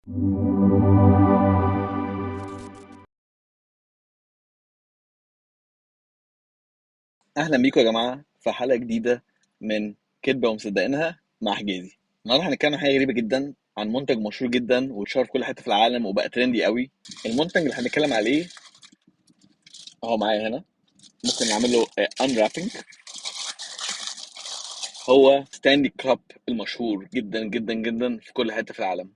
اهلا بيكم يا جماعة في حلقة جديدة من كدبه ومصدقينها مع حجازي. النهارده هنتكلم عن حاجة غريبة جدا، عن منتج مشهور جدا واتشهر في كل حتة في العالم وبقى trendy قوي. المنتج اللي هنتكلم عليه اهو معايا هنا، ممكن نعمل له unwrapping. هو Stanley Cup المشهور جدا جدا جدا في كل حتة في العالم.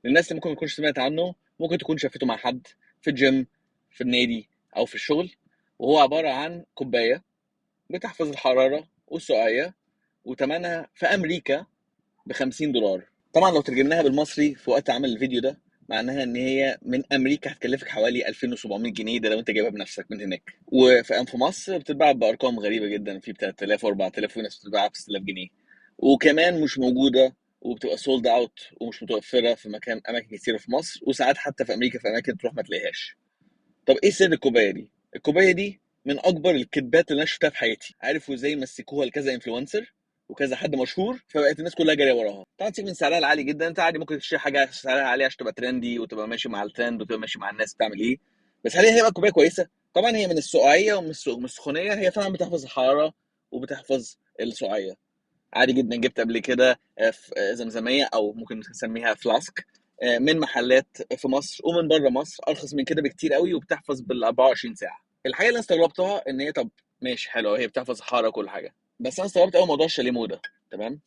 للناس اللي ممكن ما تكونش سمعت عنه، ممكن تكون شافته مع حد في الجيم، في النادي، او في الشغل. وهو عبارة عن كوباية بتحفظ الحرارة والسقعيه، وتمنها في امريكا ب $50. طبعا لو ترجمناها بالمصري في وقت عمل الفيديو ده، معناها ان هي من امريكا هتكلفك حوالي 2700 جنيه، ده لو انت جايبها بنفسك من هناك. وفي مصر بتتباع بارقام غريبة جدا، في ب 3000 و4000، وناس بتتباع ب 6000 جنيه. وكمان مش موجودة وبتبقى sold out ومش متوفرة في اماكن كتيرة في مصر، وساعات حتى في امريكا في اماكن تروح ما تلاقيهاش. طب ايه سر الكوباية دي؟ الكوباية دي من اكبر الكذبات اللي انا شفتها في حياتي. عارفوا ازاي مسكوها لكذا influencer وكذا حد مشهور، فبقت الناس كلها جارية وراها. طبعا سيبك من سعرها العالي جدا، انت عادي ممكن تشتري حاجة سعرها عالي عشان تبقى trendy وتبقى ماشي مع الترند وتبقى ماشي مع الناس بتعمل ايه. بس هل هي بقى كوباية كويسة؟ طبعا هي من السقعيه ومن السخونيه، هي فعلا بتحفظ الحرارة وبتحفظ السقعيه عادي جدا. جبت قبل كده زمزميه او ممكن نسميها flask من محلات في مصر ومن بره مصر، ارخص من كده بكتير قوي، وبتحفظ بال 24 ساعة. الحاجة اللي انا استغربتها ان هي، طب ماشي حلو، هي بتحفظ الحرارة وكل حاجة، بس انا استغربت قوي موضوع الشاليمو ده. تمام،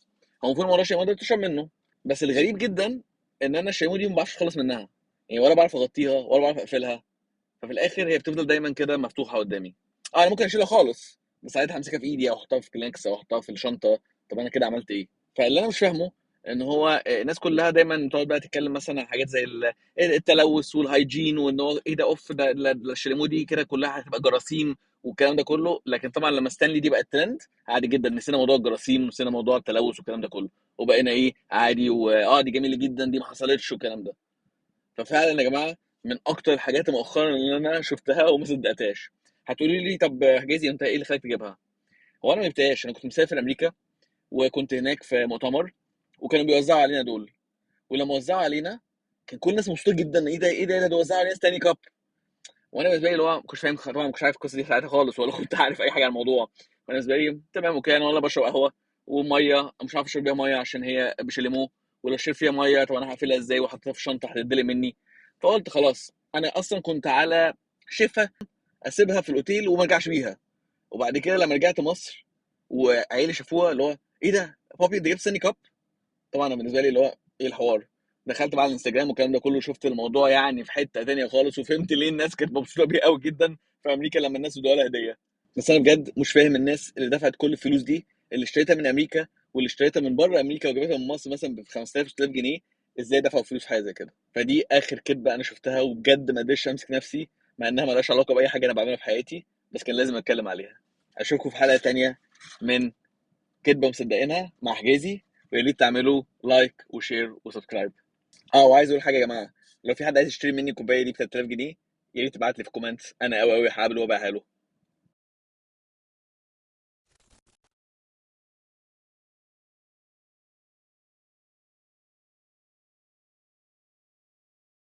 هو المفروض موضوع الشاليمو ده بتشرب منه، بس الغريب جدا ان انا الشاليمو دي ما بعرفش اخلص منها، يعني ولا بعرف اغطيها ولا بعرف اقفلها، ففي الاخر هي بتفضل دايما كده مفتوحة قدامي. انا ممكن اشيلها خالص، بس ساعتها همسكها في ايدي او احطها في كلينكس او احطها في الشنطة. طب انا كده عملت ايه؟ فاللي انا مش فاهمه ان هو الناس كلها دايما بتقعد بقى تتكلم مثلا عن حاجات زي التلوث وال hygiene، وان هو ايه ده، اوف ده الشاليمو دي كده كلها هتبقى جراثيم والكلام ده كله. لكن طبعا لما ستانلي دي بقت ترند، عادي جدا نسينا موضوع الجراثيم ونسينا موضوع التلوث والكلام ده كله، وبقينا ايه عادي، واه دي جميلة جدا، دي ما حصلتش والكلام ده. ففعلا يا جماعة من اكتر الحاجات مؤخرا اللي انا شفتها وما صدقتهاش. هتقولي لي طب حجازي انت ايه اللي خلاك تجيبها؟ هو انا ما جبتهاش، انا كنت مسافر امريكا وكنت هناك في مؤتمر، وكانوا بيوزعوا علينا دول، ولما وزعوا علينا كان كل الناس مبسوطة جدا، ايه ده ايه ده، ده وزعوا علينا Stanley Cup. وانا بالنسبة لي اللي هو ما كنتش فاهم، طبعا ما كنتش عارف القصة دي ساعتها خالص، ولا كنت عارف اي حاجة عن الموضوع. وانا بالنسبة لي تمام okay، انا ولا بشرب قهوة ومية، مش عارف اشرب بيها مية عشان هي بشاليمو، ولو شربت فيها مية طب انا هقفلها ازاي وحطيتها في شنطه هتدلق مني. فقلت خلاص انا اصلا كنت على شفا اسيبها في الاوتيل وما ارجعش بيها. وبعد كده لما رجعت مصر وعيلي شافوها اللي هو ايه ده بابي انت جبت Stanley Cup؟ طبعا انا بالنسبة لي اللي هو ايه الحوار، دخلت بقى على الانستجرام والكلام ده كله، شفت الموضوع يعني في حتة تانية خالص، وفهمت ليه الناس كانت مبسوطة بيه قوي جدا في امريكا لما الناس ادوها لها هديه. بس انا بجد مش فاهم الناس اللي دفعت كل الفلوس دي، اللي اشتريتها من امريكا واللي اشتريتها من بره امريكا وجابتها من مصر مثلا ب 5000 6000 جنيه، ازاي دفعوا فلوس حاجة زي كده؟ فدي اخر كدبه انا شفتها، وبجد ما قدرتش امسك نفسي، مع انها مالهاش علاقة باي حاجة انا بعملها في حياتي، بس كان لازم اتكلم عليها. اشوفكم في حلقة تانية من كدبه مصدقينها مع حجازي، ويا ريت تعملوا like و share و subscribe. وعايز اقول حاجة يا جماعة، لو في حد عايز يشتري مني الكوباية دي ب 3000 جنيه، يا ريت تبعت لي في comments، انا قوي قوي هقابله وابيعها له.